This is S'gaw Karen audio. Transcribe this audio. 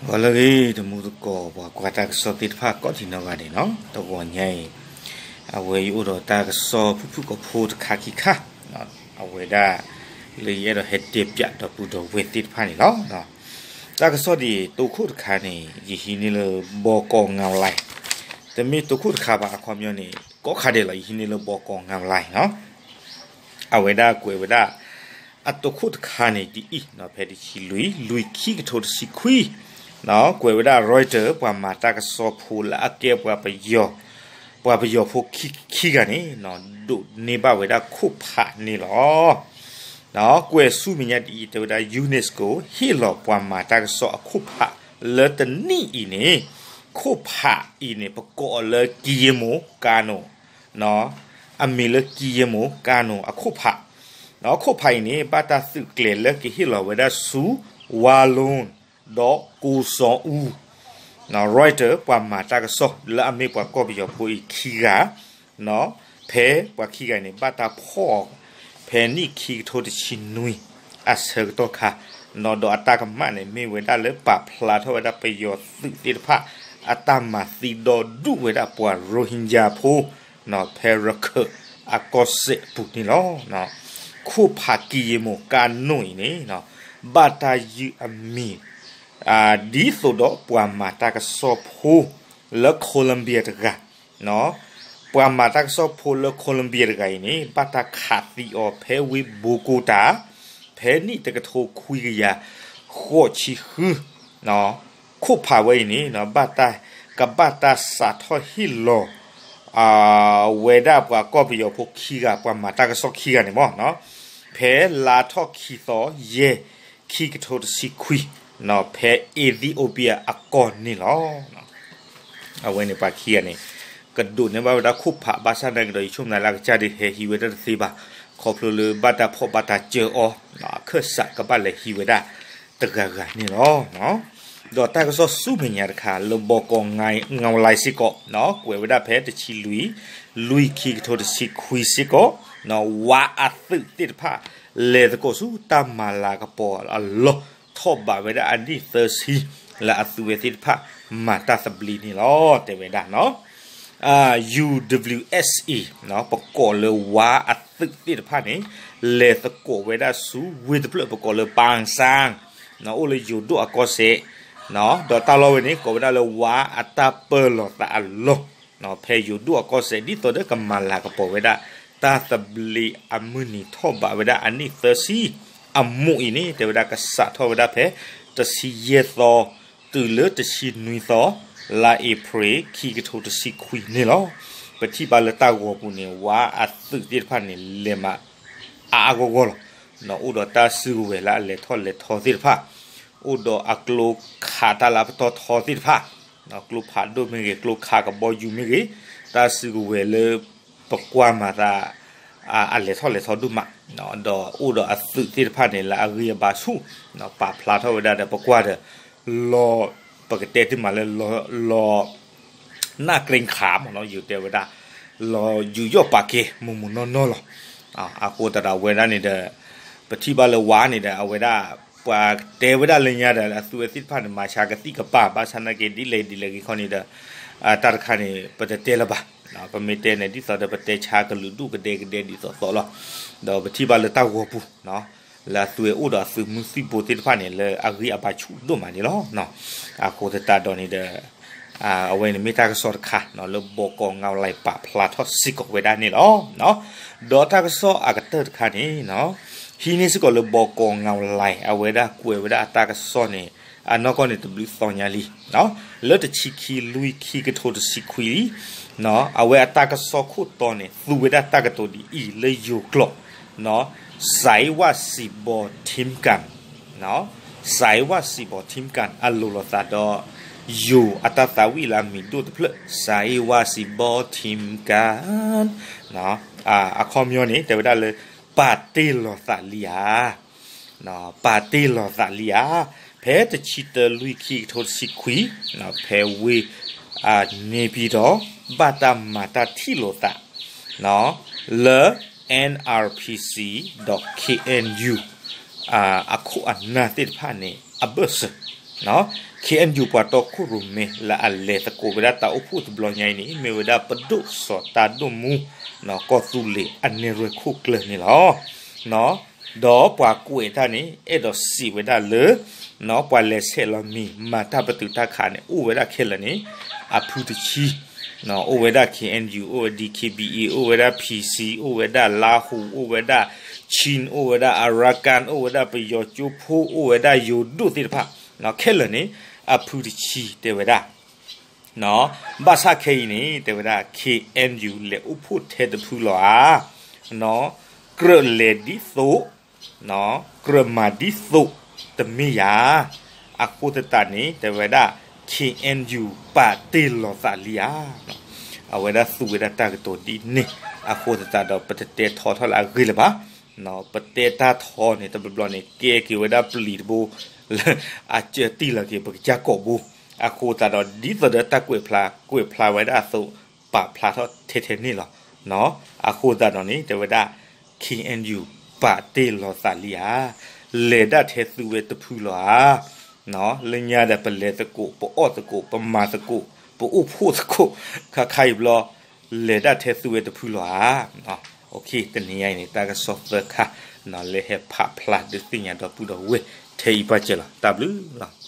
ပှၤလၢအဂ့ၤ တံၤသကိး ပှၤကွၢ်တၢ်ကစီၣ်သ့ၣ်တဖၣ်ကိးဒံးနီၢ်ဂၤဒဲးနီၤ, တဂီၤညါအံၤ အဝဲယအိၣ်ဒီးတၢ်ကစီၣ်ဖုၣ်ဖုၣ်ကိာ်ဖိတခါခံခါ, အဝဲဒၣ် လၢယအဲၣ်ဒိးဟဲတဲပၠးဒီပုၢ်ဒီဝဲၢ်သ့ၣ်တဖၣ်န့ၣ်လီၤ. တၢ်ကစီၣ်ဒ်အံၤ တိခိၣ်တခါန့ၣ် ယဟံးန့ၢ်လၢ ဘီကီၢ်ငါလံ, တမ့ၢ်တိခိၣ်တခါဘၣ် အခီပညီန့ၣ် ကိးခါဒဲးလီၤ ယဟံးန့ၢ်လၢဘီကီၢ်ငါလံနီၤ. အဝဲဒၣ်ကွဲးဝဲဒၣ် အတိခိၣ်တခါန့ၣ်ဒ်အံၤ, ဖဲတဆံလွံၢ် လွံၢ် ခံကထိတဆံခွံ, ကွဲးဝဲဒၣ် Reuters ပှၤမၤတၢ်ကစီၣ်ဖိလၢအကဲပှၤပယီၤ, ပှၤပယီၤဖိခံဂၤန့ၣ် ဒိးန့ၢ်ဘၣ်ဝဲဒၣ်ခိၣ်ဖးန့ၣ်လီၤ. ကွဲးဆူမဲာ်ညါဒ်အံၤ တဲဝဲဒၣ် UNESCO ဟ့ၣ်လီၤပှၤမၤတၢ်ကစီၣ်အခိၣ်ဖးလၢတနံၣ်အံၤန့ၣ်, ခိၣ်ဖးအံၤန့ၣ် ပကိးအီၤလၢ ကံယ့မိၤ ကၤနိၣ်, အမံၤလၢ ကံယ့မိၤ ကၤနိၣ် အခိၣ်ဖး, ခိၣ်ဖးအံၤန့ၣ် ဘၣ်တၢ်သုးကျဲၤလၢကဟ့ၣ်လီၤဝဲဒၣ်ဆူ Walloon ဒီး ကီၢ်စီၤအူ Reuters ပှၤမၤတၢ်ကစီၣ်လၢအမ့ၢ်ပှၤကီၢ်ပယီၤဖိအံၤခံဂၤ, ဖဲပှၤခံဂၤန့ၣ် ဘၣ်တၢ်ဖီၣ် ဖဲနံၣ်ခံကထိတဆံနွံ အဆၢကတီၢ်ခါ, ဒီးအတၢ်ကမၣ်န့ၣ် မ့ၢ်ဝဲဒၣ်လၢပာ်ဖျါထီၣ်ဝဲဒၣ်ပယီၤသုးသ့ၣ်တဖၣ် အတၢ်မၤသံဒီဒူၣ်ဝဲဒၣ်ပှၤ Rohingya ဖိ ဖဲရခၢၣ်အကီၢ်စဲၣ်အပူၤန့ၣ်လီၤ. ခိၣ်ဖး ကံယ့မိၤ ကၤနိၣ် အံၤန့ၣ် ဘၣ်တၢ်ယုၢ်အမံၤ ဒ်သိးဒီးပှၤမၤတၢ်ကစီၣ်ဖိလၢ Colombia တဂၤ, ပှၤမၤတၢ်ကစီၣ်ဖိလၢ Colombia တဂၤအံၤန့ၣ် ဘၣ်တၢ်ခးသံအီၤဖဲဝ့ၢ်ဘိကိတၢ် ဖဲနံၣ်တကထိခွံကယၤဃိးဆံဃု, ခိၣ်ဖးဝဲအံၤန့ၣ် ဘၣ်တၢ် ကဘၣ်တၢ်စးထီၣ်ဟ့ၣ်လီၤ ဝဲဒၣ်ပှၤကီၢ်ပယီၤဖိခံဂၤ ပှၤမၤတၢ်ကစီၣ်ခံဂၤန့ၣ်မ့ၢ် ဖဲလါထီၣ်ခံသီ ယဲၢ် ခံကထိတဆံခွံ ဖဲ Ethiopia အကီၢ်န့ၣ်လီၤ. အဝဲန့ၣ်ပှၤခံဂၤန့ၣ် ကဒိးန့ၢ်ဘၣ်ဝဲဒၣ်ခိၣ်ဖး ဘၣ်ဆၣ်သနာ်က့ဒီး ယဆိကမိၣ်လၢအကစၢ်ဒုးဟဲဟံးဝဲဒၣ်တသ့ဘၣ်, ခီဖျိလၢဘၣ်တၢ်ဖီၣ်ဘၣ်တၢ်စၢၤအီၤ အခၢၣ်စးကဘၣ်လဲၤဟံးဝဲဒၣ်တဂၤဂၤန့ၣ်လီၤ. ဒီးတၢ်ကစီၣ်ဆူမဲာ်ညါတခါ လၢဘီကီၢ်ငါလံစ့ၢ်ကီး ကွဲးဝဲဒၣ်ဖဲတဆံလွံၢ် လွံၢ် ခံကထိတဆံခွံစ့ၢ်ကီး ဝါအသုးသ့ၣ်တဖၣ် လဲၤသကိးဆူတၢ်မၤလၤကပီၤအလီၢ် ထီၣ်ဘးဝဲဒၣ်အနံၣ်သၢဆံ လၢအသုဝဲသ့ၣ်တဖၣ် မၤတၢ်သဘျ့န့ၣ်လီၤ တဲဝဲဒၣ်နီၤ. UWSA ပကိးလၢဝါအသုးသ့ၣ်တဖၣ်န့ၣ် လဲၤသကိးဝဲဒၣ်ဆူဝ့ၢ်တဖျၢၣ် ပကိးလၢ ပၣ်စၣ် အိၣ်လၢယိၤဒိၣ်အကီၢ်စဲၣ်, ဒီးတၢ်လီၢ်ဝဲန့ၣ် ကိးဝဲဒၣ်လၢဝါအတၢ်ပၢၢ်လီၤသးအလီၢ် ဖဲယိၤဒိၣ်အကီၢ်စဲၣ် ဒ်သိးဒီးကမၤလၤကပီၤဝဲဒၣ် တၢ်သဘျ့အမုၢ်နံၤထီၣ်ဘးဝဲဒၣ်အနံၣ်သၢဆံ အမူးအံၤန့ၣ် တဲဝဲဒၣ်ကစးထီၣ်ဝဲဒၣ်ဖဲ တဆံယဲၢ်သီ တုၤလၢတဆံနွံသီ လါအ့ဖြ့ၣ် ခံကထိတဆံခွံန့ၣ်လီၤ. ပထံၣ်ဘၣ်လၢတၢ်ဂီၤပူၤန့ၣ် ဝါအသုးသ့ၣ်တဖၣ်န့ၣ် လဲၤမး အါအါဂီၢ်ဂီၢ်လီၤ. အိၣ်ဒီးတၢ်စုကဝဲၤလၢအလဲၤထီၣ်လဲၤထီသ့ၣ်တဖၣ်, အိၣ်ဒီးအကျိခးတၢ်လၢအပတီၢ်ထီသ့ၣ်တဖၣ်, ကျိဖးဒိၣ်မ့ၢ်ဂ့ၤ ကျိခးကဘီယူၤမ့ၢ်ဂ့ၤ, တၢ်စုကဝဲၤလၢ ပကွၢ်မၤသး အလဲၤထီၣ်လဲၤထီဒိၣ်မး, ဒီးအိၣ်ဒီးအသုးသ့ၣ်တဖၣ်န့ၣ် လၢအဂံၢ်အဘါဆူၣ်, ပာ်ဖျါထီၣ်ဝဲဒၣ်ဒီး ပကွၢ်ဒီး လီၤ ပကတဲတ့ၢ်မးလၢ လီၤ နၢ်ကြ့ခးမ့ၢ်နီၤ ယိၤတဲဝဲဒၣ် လီၤယူးယီၣ်ပာ်ကဲ မိၢ်မိၢ်နီၢ်နီၢ်လီၤ. အဃိသတးဒီးအဝဲဒၣ်န့ၣ်ဒီး ပထံၣ်ဘၣ်လၢဝါန့ၣ်ဒီး အဝဲဒၣ် ပှၤတဲဝဲဒၣ်လၢညါဒီး အသုဝဲသ့ၣ်တဖၣ်န့ၣ် မၤဆါကသံၣ်ကပၤ ဘၣ်ဆၣ်သနာ်က့ ဒ်လဲၣ်ဒ်လဲၣ်ဂ့ၤခီန့ၣ်ဒီး တၢ်တခါန့ၣ် ပတတဲလၢၤဘၣ်. ပမ့ၢ်တဲန့ၣ် ဒ်သိးဒီးပတဲဆါကလုာ်ဒူၣ်ကဒဲကဒဲဒ်သိးသိးလီၤ. ဒီးပထံၣ်ဘၣ်လၢတၢ်ဂီၤပူၤ လၢအသုဝဲအိၣ်ဒီးအသုးမုၢ်သံၣ်ဘိသ့ၣ်တဖၣ်န့ၣ် လၢအဂံၢ်အဘါဆူၣ်ဒိၣ်မးန့ၣ်လီၤ. အဃိသတးဒီးန့ၣ်ဒီး အဝဲန့ၣ်မ့ၢ်တၢ်ကစီၣ်တခါ လၢဘီကီၢ်ငါလံပာ်ဖျါထီၣ်စ့ၢ်ကီးဝဲဒၣ်န့ၣ်လီၤ. ဒီးတၢ်ကစီၣ်အကတၢၢ်တခါန့ၣ် ဟံးန့ၢ်စ့ၢ်ကီးလၢဘီကီၢ်ငါလံ အဝဲဒၣ်ကွဲးဝဲဒၣ်အတၢ်ကစီၣ်န့ၣ် အနီၢ်ကီၢ်န့ၣ်တဘျုးသီညါလံ လၢတဆံခံ လွံၢ် ခံကထိတဆံခွံလံ အဝဲအတၢ်ကစီၣ်ခိၣ်တီန့ၣ် သူဝဲဒၣ်တၢ်ကတိၤဒ်အံၤ လၢယိၤကျိာ် စးအ့ဝၣ်စံးဘီထံကၣ် စးအ့ဝၣ်စံးဘီထံကၣ် အလိၤလိာ်သးဒီး ယိၤအတၢ်သးဝံၣ်လၢအမံၤဒိၣ်တဖျၢၣ် စးအ့ဝၣ်စံးဘီထံကၣ် အခီပညီန့ၣ် တဲဝဲဒၣ်လၢ ပာ်တ့ၢ်လီၤသးလံဧါ ပာ်တ့ၢ်လီၤသးလံဧါ ဖဲတဆံတၢ လွံၢ် ခံကထိတဆံခွံ ဖဲဝ့ၢ် န့ၣ်ပံၤဒီး ဘၣ်တၢ်မၤတၢ်ထံၣ်လိာ်သး လၢ NRPC ဒီး KNU အခိၣ်အနၢ်သ့ၣ်တဖၣ်န့ၣ် အဘၢၣ်စၢၤ KNU ပှၤတီခိၣ်ရိၣ်မဲလၢအလဲၤသကိးဝဲဒၣ်တၢ်အိၣ်ဖှိၣ်တဘျီညါအံၤန့ၣ် မ့ၢ်ဝဲဒၣ်ပဒိၣ်စီၤတၢ်ဒိၣ်မူ ကီၢ်သူလ့ၤအနဲၣ်ရွဲၣ်ခိၣ်ကျၢၢ်န့ၣ်လီၤ. ဒီးပှၤကွဲးတၢ်န့ၣ် အဲၣ်ဒိးစံးဝဲဒၣ်လၢ ပှၤလဲၤဆဲးလီၤမံၤ မၤတၢ်ပတုာ်တၢ်ခးန့ၣ် အိၣ်ဝဲဒၣ်ခဲလၢာ်န့ၣ် အဖုတဆံ အိၣ်ဝဲဒၣ် KNU အိၣ်ဝဲ DKBA အိၣ်ဝဲဒၣ် PC အိၣ်ဝဲဒၣ် လါဟူ အိၣ်ဝဲဒၣ် Chin အိၣ်ဝဲဒၣ် Arakan အိၣ်ဝဲဒၣ်ပယီၤကၠိဖိ အိၣ်ဝဲဒၣ်ယိၤဒိၣ်သ့ၣ်တဖၣ် ခဲလၢာ်န့ၣ် အဖုတဆံတဲဝဲဒၣ် ဘၣ်ဆၣ်ခဲအံၤန့ၣ် တဲဝဲဒၣ် KNU လဲၤအိၣ်ဖှိၣ်ထဲတဖုလီၤဧါ. ကြၢးလဲၤဒ်သိး ကြၢးမၤဒ်သိး တမ့ၢ်ယၤ. အဃိသတးန့ၣ် တဲဝဲဒၣ် KNU ပာ်တ့ၢ်လီၤသးလံဧါ. အဝဲဒၣ်သူဝဲဒၣ်တၢ်ကတိၤဒ်န့ၣ် အဃိသတးဒီး ပတတဲထီထီၣ်လၢအဂ့ၢ်လၢၤဘၣ်. ပတဲတၢ်ထီန့ၣ် တဘျီဘျီန့ၣ် ကဲက့ၤဝဲဒၣ်ပျံၤတဘိ လၢအစၢတံၢ်လီၤက့ၤ ပကစၢ်ကိာ်ဘိ. အဃိသတးဒီး ဒ်သိးဒီးတၢ်ကွဲးဖျါ ကွဲးဖျါဝဲဒၣ်အသိး ပာ်ဖျါထီၣ်ထဲထဲန့ၣ်လီၤ. အဃိသတးဒီးန့ၣ် တဲဝဲဒၣ် KNU ပာ်တ့ၢ်လီၤသးလံဧါ. လဲၤဒၣ်ထဲသုဝဲတဖုလီၤဧါ. လၢညါဒီးပလဲၤသကိး ပအီၣ်သကိး ပမၤသကိး ပအိၣ်ဖှိၣ်သကိး ခါခါအံၤဘျီ လဲၤဒၣ်ထဲသုဝဲတဖုလီၤဧါ. တနံၤညါအံၤန့ၣ် တၢ်ကစီၣ်သၢခါ လၢဟဲဖးဖျါဒုးသ့ၣ်ညါဒီပုၢ်ဒီဝဲၢ်ထဲအံၤပၢ်စၢၤလီၤ. တၢ်ဘျုးလီၤ.